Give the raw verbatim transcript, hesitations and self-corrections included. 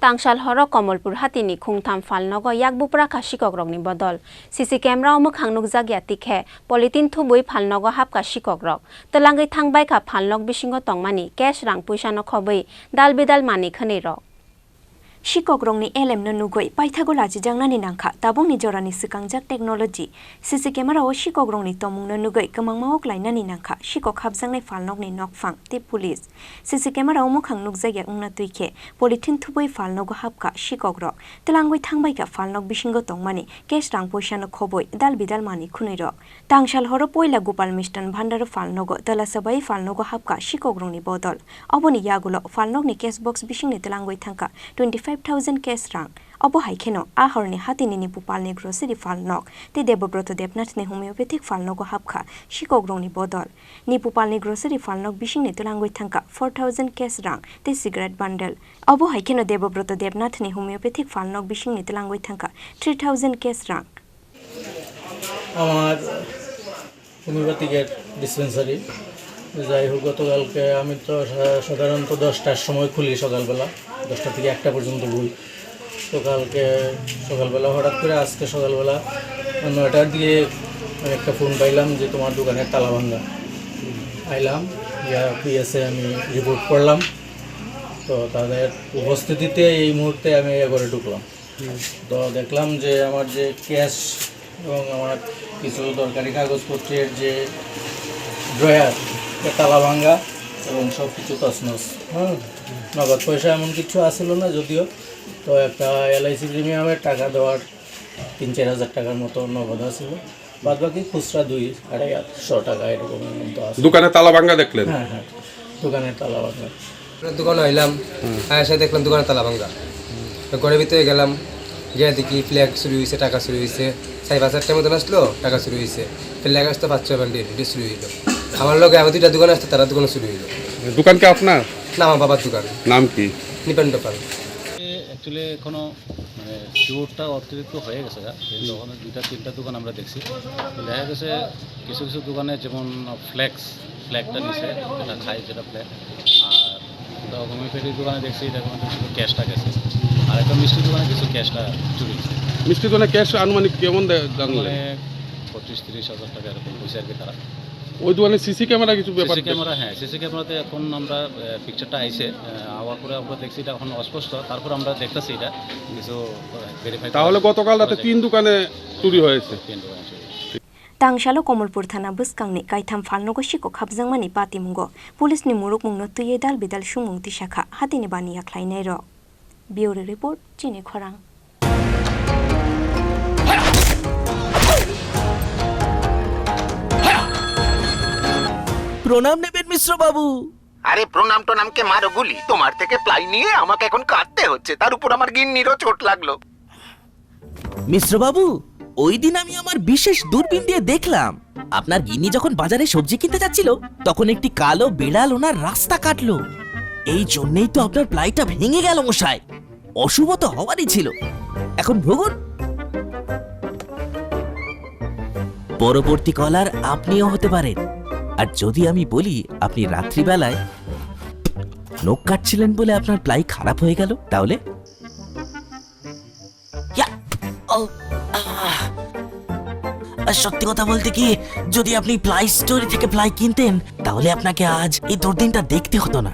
Tangsal horo Komolpur hatini khungtham phalnogo yak bupra kha sikokrokni bodol. C C camera o mwkhang nukjakya tikhe polythene thubui phalnogo hapkha sikokrok. Twlangwi thangbaikha phalnok bisingo tongmani cash rang puisano khobwi dal bidal manwi khwnwi rok. Sikokrokni elemno nugwi paithago lachijaknani nangkha tabukni jorani swkangjak technology. C C camera o sikokrokni tongmungno nugwi kwmangma ok lainani nangkha sikok hapjaknai phalnokni nokphang tei police. C C camera o mwkhang nukjakya wngna twi khe polythene thubui phalnogo hapkha sikokrok. Twlangwi thangbaikha phalnok bisingo tongmani cash rang puisano khobwi dal bidal manwi khwnwi rok. Tangsal horo poila Gopal Mistan Bhandaro phalnogo twlasa bai phalnogo hapkha sikokrokni bodol. Oboni yagulo phalnokni cash box bisingni twlangwi thangkha twenty five thousand cash rang. Obo hai kheno a horni hatini Nipupalni grocery phalnok tei Debobroto Debnathni homeopathic phalnogo hapkha sikokrokni bodol. Nipupalni grocery phalnok bisingni twlangwi thangkha four thousand cash rang tei cigarette bundle. Obo hai kheno Debobroto Debnathni homeopathic phalnok bisingni twlangwi thangkha three thousand cash rang. আমার হোমিওপ্যাথিকের ডিসপেন্সারি। যাই হোক, গতকালকে আমি তো সা-, সাধারণত দশটার সময় খুলি সকালবেলা, দশটা থেকে একটা পর্যন্ত বই। তো কালকে সকালবেলা হঠাৎ করে আজকে সকালবেলা নয়টার দিকে আমি একটা ফোন পাইলাম যে, "তোমার দোকানের তালা ভাঙা।" আইলাম, গিয়া পিএসএ আমি রিপোর্ট করলাম। তো তাদের উপস্থিতিতে এই মুহূর্তে আমি এ ঘরে ঢুকলাম। তো দেখলাম যে আমার যে ক্যাশ এবং আমার কিছু দরকারি কাগজপত্রের যে ড্রয়ার, তালা ভাঙা এবং সব কিছু তছনছ। হ্যাঁ, নগদ পয়সা এমন কিছু আসিল না যদিও, তো একটা এলআইসি প্রিমিয়ামের টাকা দেওয়ার তিন চার হাজার টাকার মতো নগদ আসিল, বাদ বাকি খুচরা দুই আড়াইশো টাকা এরকম মতো আছে। দোকানে তালা ভাঙা দেখলেন? হ্যাঁ, হ্যাঁ, দোকানে তালা ভাঙা। আমরা দোকানে আইলাম, আইসা দেখলাম দোকানে তালা ভাঙা। তো ঘরের ভিতরে গেলাম, গিয়ে দেখি ফ্ল্যাগ চুরি হয়েছে, টাকা চুরি হয়েছে, সাড়ে পাঁচ হাজার টাকার মতন আসলো, টাকা চুরি হয়েছে। ফ্ল্যাগ আসতো পাঁচ ছয় বান্ডিল, এটা চুরি হইলো। আমার লগে আবার দুইটা দোকান আসতো, তারা দোকানে চুরি হইলো। দোকান কি আপনার? না, আমার বাবার দোকান। নাম কি? নিপেন্দ্র পাল। অ্যাকচুয়ালি এখনো মানে শিওরটা অতিরিক্ত হয়ে গেছে গা, কিন্তু ওখানে দুইটা তিনটা দোকান আমরা দেখছি। তো দেখা গেছে কিছু কিছু দোকানে যেমন ফ্লেক্স, ফ্ল্যাগটা নিছে, যেটা খায়, যেটা ফ্ল্যাগ। আর একটা হোমিওপ্যাথি দোকানে দেখছি, এটা কোনো শুধু ক্যাশটা গেছে। আর একটা মিষ্টি দোকানে কিছু ক্যাশটা চুরি হয়েছে। মিষ্টি দোকানে ক্যাশ আনুমানিক কেমন দে-, জানলেন? মানে পঁচিশ তিরিশ হাজার টাকা এরকম হয়েছে আর কি তারা। ওই দোকানে সিসি ক্যামেরা কিছু ব্যাপার সিসি দে- ক্যামেরা, হ্যাঁ, সিসি ক্যামেরাতে এখন আমরা, আহ, পিকচারটা আইছে, আহ, আওয়ার পরে আমরা দেখছি এটা এখন অস্পষ্ট, তারপর আমরা দেখতেছি এটা কিছু, আহ, ভেরিফাই তাহলে করা গতকাল রাতে হয়েছে। তিন দোকানে চুরি হয়েছে। তিন দোকানে চুরি হয়েছে। Tangsalo Komolpur thana bwskangni kaitham phalnogo sikok hapjakmani patimungo police ni murukmungno twiwi dal bidal sumung tisakha hatini baniya khlainairok. Bureau report, Chini Khorang. প্রণাম নেবেন মিশ্র বাবু। আরে প্রণাম টনামকে মারো গুলি, তোমার থেকে প্লাই নিয়ে আমাকে এখন কাঁদতে হচ্ছে, তার উপর আমার গিন্নিরও চোট লাগলো। মিশ্র বাবু, ওই দিন আমি আমার বিশেষ দূরবীন দিয়ে দেখলাম, আপনার গিন্নি যখন বাজারে সবজি কিনতে যাচ্ছিল, তখন একটি কালো বিড়াল ওনার রাস্তা কাটলো। এই জন্যই তো আপনার প্লাইটা ভেঙে গেল, মশাই। অশুভ তো হওয়ারই ছিল। এখন ভুগুন। পরবর্তী কলার আপনিও হতে পারেন। আর যদি আমি বলি আপনি রাত্রিবেলায় নখ কাটছিলেন বলে আপনার প্লাই খারাপ হয়ে গেল, তাহলে? ইয়া! ও, আহ! আর সত্যি কথা বলতে কি, যদি আপনি প্লাই স্টোরি থেকে প্লাই কিনতেন, তাহলে আপনাকে আজ এই দুর্দিনটা দেখতে হতো না।